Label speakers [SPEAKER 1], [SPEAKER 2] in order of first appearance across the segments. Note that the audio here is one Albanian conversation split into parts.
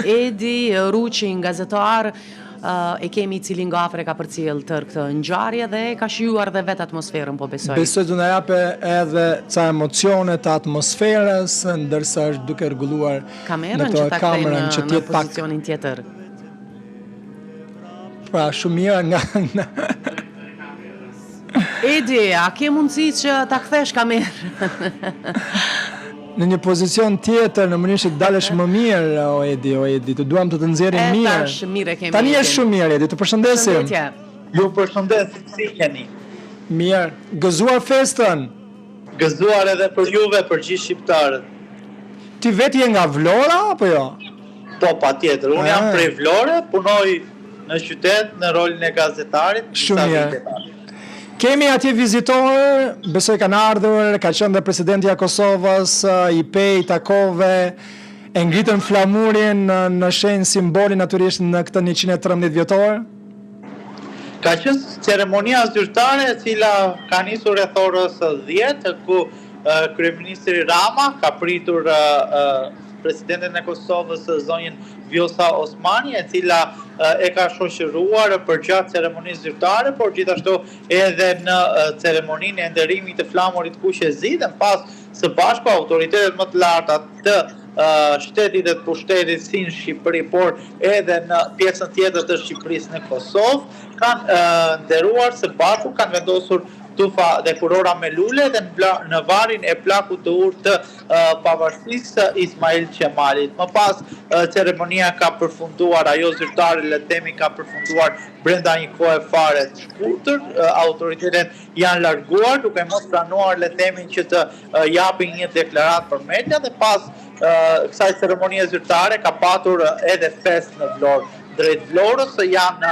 [SPEAKER 1] Edi Ruçin, gazetar, e kemi i cili nga afër e ka përcjellë tërë këtë ngjarje dhe e ka shijuar dhe vetë atmosferën, po besoj.
[SPEAKER 2] Besoj do na jape edhe ca emocione të atmosferës, ndërsa është duke rregulluar
[SPEAKER 1] kamerën që ta kthejë në, që në pozicionin tjetër.
[SPEAKER 2] Pra, shumë mirë nga...
[SPEAKER 1] Edi, a ke mundësi që ta kthesh kamerën?
[SPEAKER 2] në një pozicion tjetër, në mënyrë që të dalësh më mirë, o Edi, o Edi, të duam të të nxjerrim
[SPEAKER 1] mirë. E tash mirë e kemi.
[SPEAKER 2] Tani është shumë mirë Edi, të përshëndesim.
[SPEAKER 1] Përshëndetje.
[SPEAKER 3] Ju përshëndes, si jeni?
[SPEAKER 2] Mirë, gëzuar festën.
[SPEAKER 3] Gëzuar edhe për juve, për gjithë shqiptarët.
[SPEAKER 2] Ti vetë je nga Vlora apo jo?
[SPEAKER 3] Po, patjetër. Unë jam ah. prej Vlore, punoj në qytet në rolin e gazetarit.
[SPEAKER 2] Shumë mirë. Kemi atje vizitorë, besoj kanë ardhur, ka qenë dhe presidentja e Kosovës, i pe, i takove, e ngritën flamurin në, në shenjë simboli natyrisht në këtë 113 vjetor.
[SPEAKER 3] Ka qenë ceremonia zyrtare e cila ka nisur rreth orës 10, ku kryeministri Rama ka pritur presidenten e Kosovës, zonjën Vjosa Osmani, e cila e ka shoqëruar përgjatë ceremonisë zyrtare, por gjithashtu edhe në ceremoninë e nderimit të flamurit kuq e zi dhe më pas së bashku autoritetet më të larta të shtetit dhe të pushtetit si në Shqipëri, por edhe në pjesën tjetër të Shqipërisë në Kosovë, kanë nderuar së bashku, kanë vendosur tufa dhe kurora me lule dhe në varrin e plakut të urtë të pavarësisë së Ismail Qemalit. Më pas ceremonia ka përfunduar, ajo zyrtare le të themi ka përfunduar brenda një kohe fare të shkurtër, autoritetet janë larguar duke mos pranuar le të themi që të japin një deklaratë për media dhe pas kësaj ceremonie zyrtare ka patur edhe festë në Vlorë. Drejt Vlorës janë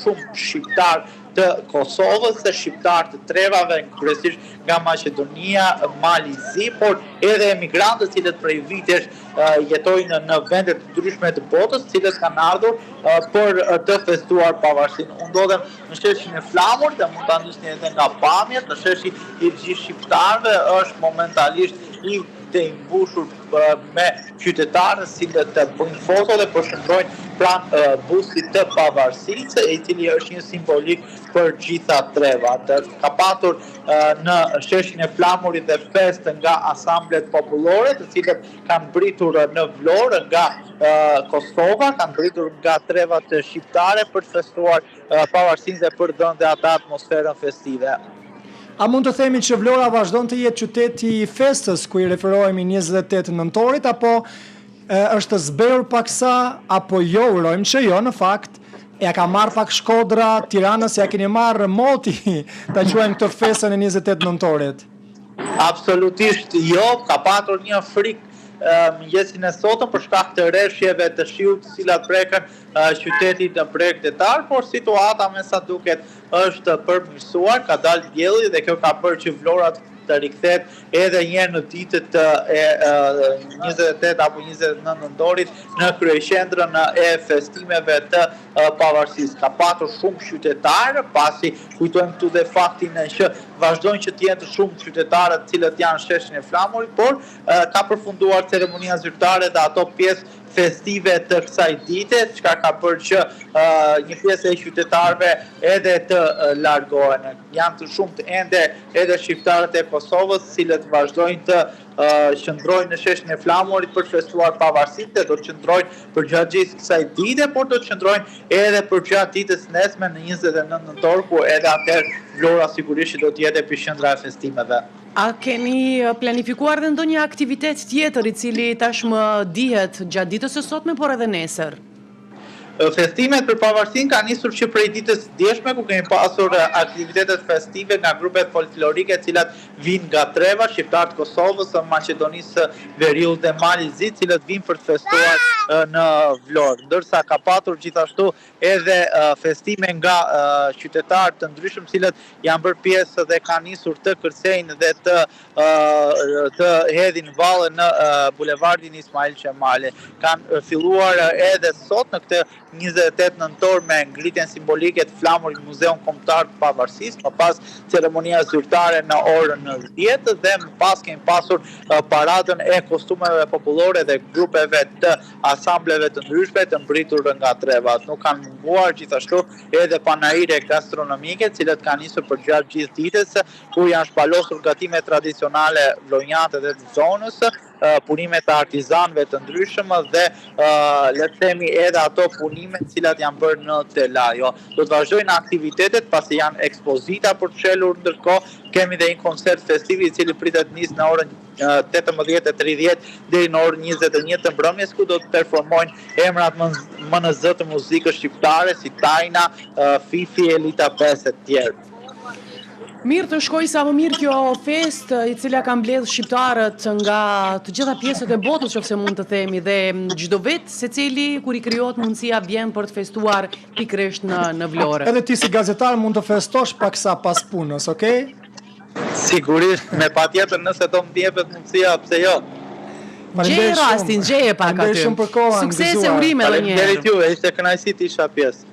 [SPEAKER 3] shumë shqiptarë të Kosovës dhe shqiptarë të trevave, kryesisht nga Maqedonia, Mali i Zi, por edhe emigrantë të cilët prej vitesh jetojnë në vende të ndryshme të botës, të cilët kanë ardhur për të festuar pavarësinë. Unë ndodhem në sheshin e Flamurit dhe mund ta ndiqni edhe nga pamjet, në sheshi i gjithë shqiptarëve është momentalisht i tejmbushur me qytetarë të cilët bëjnë foto dhe përqendrojnë pranë bustit të pavarësisë, i cili është një simbolikë për gjitha trevat. Ka patur në sheshin e Flamurit dhe festë nga asamblet popullore, të cilët kanë mbërritur në Vlorë nga Kosova, kanë mbërritur nga trevat shqiptare për të festuar pavarësinë dhe për të dhënë dhe ata atmosferën festive.
[SPEAKER 2] A mund të themi që Vlora vazhdon të jetë qyteti i festës ku i referohemi 28 nëntorit apo është zbehur paksa apo jo urojmë që jo në fakt ja ka marrë pak Shkodra, Tiranës ja keni marrë moti ta quajmë këtë festën e 28 nëntorit.
[SPEAKER 3] Absolutisht jo, ka patur një frikë mëngjesin e sotëm për shkak të reshjeve të shiut të cilat prekën qytetin bregdetar, por situata me sa duket është përmirësuar, ka dalë dielli dhe kjo ka bërë që Vlora të rikthehet edhe një herë në ditët e 28 apo 29 nëntorit në kryeqendrën e festimeve të pavarësisë. Ka patur shumë qytetarë, pasi kujtojmë këtu dhe faktin që vazhdojnë që të jenë të shumë qytetarë të cilët janë në sheshin e Flamurit, por ka përfunduar ceremonia zyrtare dhe ato pjesë festive të kësaj dite, çka ka bërë që një pjesë e qytetarëve edhe të largohen. Janë të shumtë ende edhe shqiptarët e Kosovës, të cilët vazhdojnë të qëndrojnë në sheshin e Flamurit për të festuar pavarësinë dhe do të qëndrojnë përgjatë gjithë kësaj dite, por do të qëndrojnë edhe përgjatë ditës së nesërme në 29 nëntor, ku edhe atëherë Vlora sigurisht që do të jetë epiqendra e festimeve.
[SPEAKER 1] A keni planifikuar dhe ndonjë aktivitet tjetër i cili tashmë dihet gjatë ditës së sotme, por edhe nesër?
[SPEAKER 3] Festimet për pavarësinë kanë nisur që prej ditës së djeshme ku kemi pasur aktivitetet festive nga grupet folklorike të cilat vijnë nga treva, shqiptarë të Kosovës, Maqedonisë së Veriut dhe Malit Zi, të cilët vijnë për të festuar në Vlorë. Ndërsa ka patur gjithashtu edhe festime nga qytetarë të ndryshëm, të cilët janë bërë pjesë dhe kanë nisur të kërcejnë dhe të të hedhin valle në bulevardin Ismail Qemali. Kanë filluar edhe sot në këtë 28 nëntor me ngritjen simbolike të flamurit në Muzeun Kombëtar të Pavarësisë, më pas ceremonia zyrtare në orën 10 dhe më pas kemi pasur paradën e kostumeve popullore dhe grupeve të ansambleve të ndryshme të mbërritur nga trevat. Nuk kanë munguar gjithashtu edhe panaire gastronomike, të cilat kanë nisur përgjatë gjithë ditës, ku janë shpalosur gatime tradicionale vlonjate dhe të zonës, punime të artizanëve të ndryshëm dhe le të themi edhe ato punime të cilat janë bërë në telajo. Do të vazhdojnë aktivitetet pasi janë ekspozita për të çelur ndërkohë kemi dhe një koncert festiv i cili pritet të nisë në orën 18:30 deri në orën 21 të mbrëmjes ku do të performojnë emrat më, më në zë të muzikës shqiptare si Tajna, Fifi, Elita 5 e të tjerë.
[SPEAKER 1] Mirë të shkojë sa më mirë kjo festë e cila ka mbledh shqiptarët nga të gjitha pjesët e botës, qoftë se mund të themi dhe çdo vit secili kur i krijohet mundësia vjen për të festuar pikërisht në në Vlorë.
[SPEAKER 2] Edhe ti si gazetar mund të festosh paksa pas punës, okay?
[SPEAKER 3] Sigurisht, me patjetër nëse do më jepet mundësia, pse jo?
[SPEAKER 1] Gjeje rastin, gjeje pak aty.
[SPEAKER 2] Faleminderit shumë për kohën.
[SPEAKER 1] Suksese, urime edhe një herë.
[SPEAKER 3] Faleminderit juve, ishte kënaqësi të isha pjesë.